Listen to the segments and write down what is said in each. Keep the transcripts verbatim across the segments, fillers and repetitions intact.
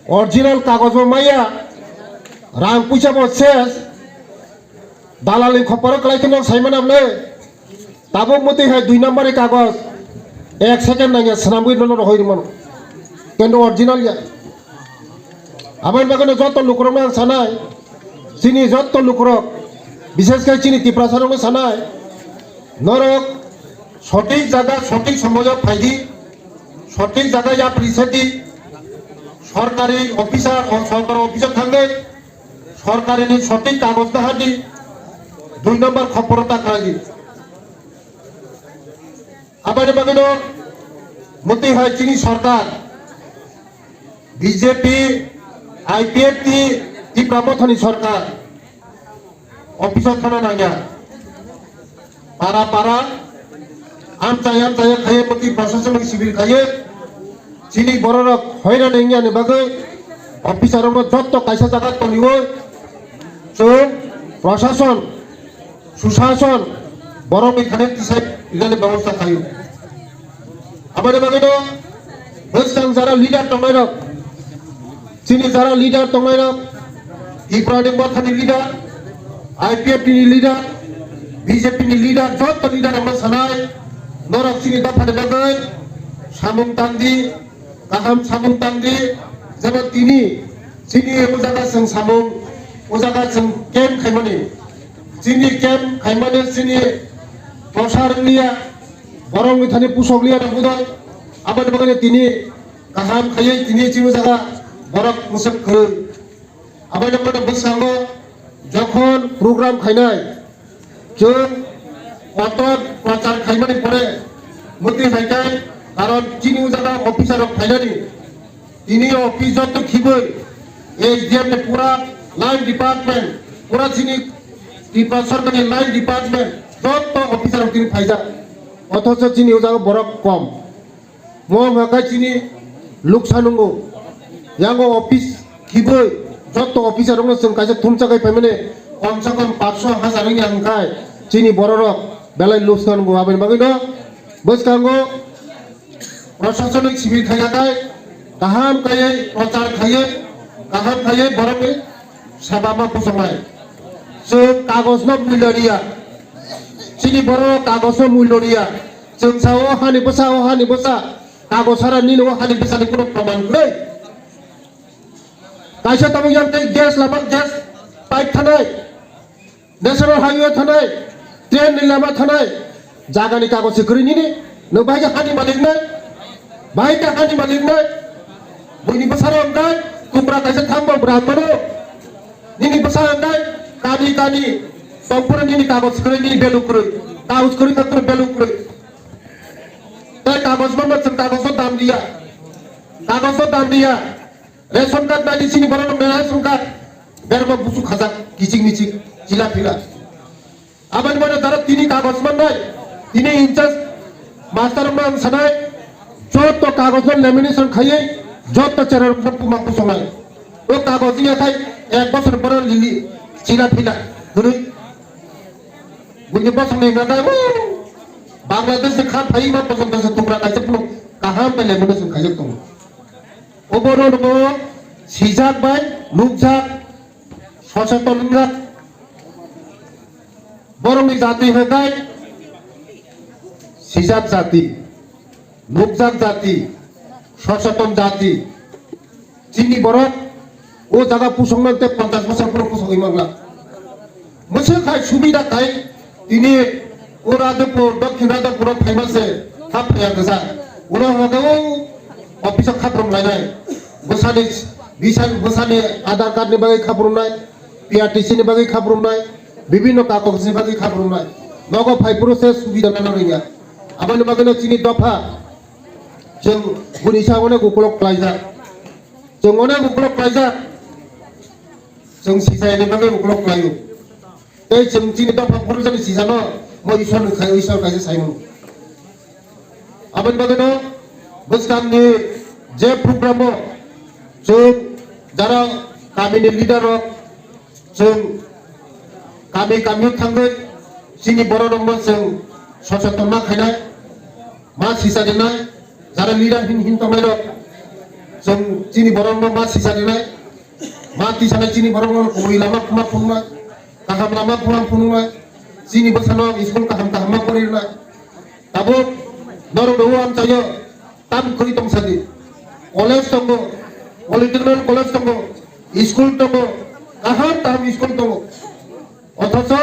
Original kagoj bo maya, rang puisa bo ses, dalal ni khopor o kwlai khe no sai mana bwle. Tabuk mwtwi hai dui number ni kagoj, ek second nangya swnamwi nono rohoi rwmano, kintu original ya. Aboni bagwi no joto lukurok no ang sanai, chini joto lukurok, bishesh khe chini Tiprasa rok no sanai, norok sothik jaga sothik somoyo phaidi, sothik jaga yapri sedi, sorkari officer o sorkar officer thangwi sorkari ni sothik kagoj no hadi, dui number khopor ta khlai di. Aboni bagwi no mwtwi hai chini sorkar, B J P, I P F T, Tipra Mothani sorkar, office o thana nangya. Para para, amchai amchai khaye, mwtwi proshasonic sibir khaye, chini bororok hoiran wngya ni bagwi, officer rokno jotto kaisa jaga toniwi, chwng proshason, susason, borokni thani tisai rinani bebosta khaio. Aboni bagwino bwskang jara leader tongnairok, chini jara leader tongnairok, Tipra ni Mothani leader, I P F T ni leader, B J P ni leader, joto leader rokno sanai, norok chini dophani bagwi samung tangdi, kaham samung tangdi, jeba tini chini o jaga chwng samung, o jaga chwng camp khaimani, chini camp khaimani chini prosar wngya, borokni thani pusok liya rok budai, aboni bagwi tini kaham khaiwi tini chini o jaga borok mwswk kwrwi. Aboni bagwi bwskango jokhon program khainai, chwng kotor prochar khaimani pore mwtwi haikai, karon chini o jaga officer rok phainani, tini office joto khibwi S D M ni pura line department, pura chini Tripura sorkar ni line department joto officer rok tini phaijak, othocho chini o jaga borok kom. Mo hwnka khe chini luksa nungo. Yango office khibwi joto officer rokno chwng kaisa thumsa khai phaimani, kom se kom paanch sho hajar wngya hwnkhai chini bororok belai luksa nungo. Aboni bagwino bwskango proshasonik sibir khaiyakhai kaham khaiwi prochar khaiwi kaham khaiwi borokni seba ma bwsongnai. Chwng kagojno mulya riya. Chini bororok kagojno mulya riya. Chwng sa o hani bwsa, o hani bwsa. Kagoj sara nini o hani bwsani kuno proman kwrwi. Kaisa tabuk yang tei gas lama, gas pipe thanai. National highway thanai. Train ni lama thanai. Jagani kagoj se kwrwi nini. Nwng bahai khe hani malik nai. Bahai khe hani malik nai. Buini bwsarok wngkha tupra kaisa thangbo bwrang mano. Nini bwsa wngkha kani kani tongphuru nini kagoj kwrwi nini beluk kwrwi. Kagoj kwrwi kha kwrwi beluk kwrwi. Tei kagoj mano chwng kagoj o dam diya. Kagoj o dam diya. Ration card nai di chini borok rok ration card. Berma busu khajak kiching miching chila pila. Aboni mane dara tini kagoj mannai, tini in charge master rok ang sanai, joto kagoj no lamination khaiwi, joto chera rok no puma kusongnai. O kagoj ya khai ek bosor pore lili, chila phila, hwnwi. Buini bosong ni natai, o Bangladesh ni kha phai ma bosong kaisa tupra kaisa phunuk kaham bai lamination khaijak tongo. Obo rw swijak bai nukjak, soseton wngjak. Borokni jati hwnkhe swijak jati, nukjak jati, soseton jati. Chini borok o jaga pusongno tei ponchash bosor phuru pusogwi mangla. Mwswk hai subida khai tini o Radhapur, Dokhin Radhapur o phaima se thap phaiya kwsa. Ulo hwnba khe o office o khaprum lainai. Bwsani visa, bwsani Aadhaar card ni bagwi khaprumnai, P R T C ni bagwi khaprumnai, bibinno kagoj ni bagwi khaprumnai. Nogo phai phuru se subida nana rwya. Aboni bagwi no chini dopha chwng buni sa onek ukulok klaijak. Chwng onek ukulok klaijak. Chwng sijayani bagwi ukulok klaio. Tei chwng chini dopha phurujani sijano mo Isor ni khai, Isor kaisa saimung. Aboni bagwino bwskangni je program o chwng jara kamini leader rok chwng kami kami thangwi chini borok rokno chwng soseton ma khainai. Ma sisa rinai, jara leader hin hin tongnai rok. Chwng chini borokno ma sisa rinai, ma tisanai chini borokno kubui lama ma phunuknai, kaham lama phunang phunuknai, chini bwsano school kaham kaham ma pori rwnai. Tabuk norok rw amchaio tam kwrwi tong sadi. College tongo, polytechnic college tongo, school tongo, kaham kaham school tongo. Othocho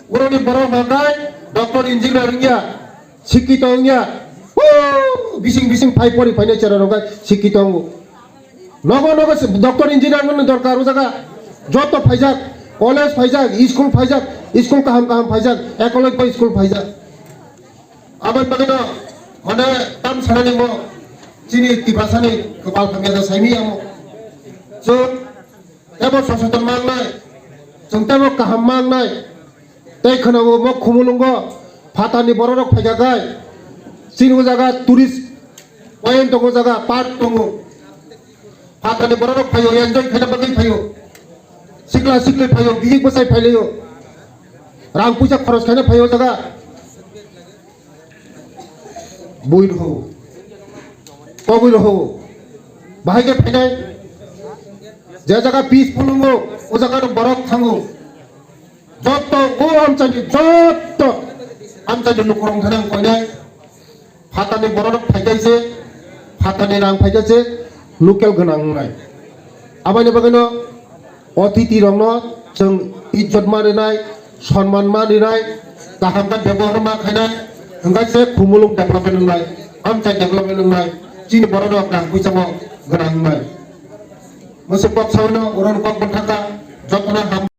uroni borok hwnkhai doctor engineer wngya, sikkito wngya, huu, bising bising phai pori phainai chera rok hai sikkito wngo. Nogo nogo se doctor engineer wngmani dorkar o jaga. Joto phaijak, college phaijak, school phaijak, school kaham kaham phaijak, ekology bai school phaijak. Aboni bagwino mane tam sanani mo chini Tiprasani kwpal hamya da saimi amo. So, tebo soseton mangnai, chwng tebo kaham mangnai. Tei khwnao mo Khumulwngo phatarni bororok phaikha khai, chini o jaga tourist point tongo, jaga park tongo. Phatarni bororok phaio, enjoy khaina bagwi phaio. Sikla sikli phaio, bihik bwsai phailaio. Rang puisa khoros khaina phaio jaga. Bui rw, kogwi rw, bahai khe phainai. Je jaga peaceful wngo, o jaga no borok thango. Joto o amchaini joto amchaini lukurok thani ang koinai. Phatarni bororok phaikha se, phatarni rang phaikha se, local gwnang wngnai. Aboni bagwino otiti rokno chwng ijjot ma rinai, sonman ma rinai, kaham khe bebohar ma khainai, hwnkhe se Khumulwng development wngnai, amchai development wngnai, chini bororok rang puisa bo gwnang wngnai. Mwswk kok saui no, oro no kok bwthaka, jotono ham.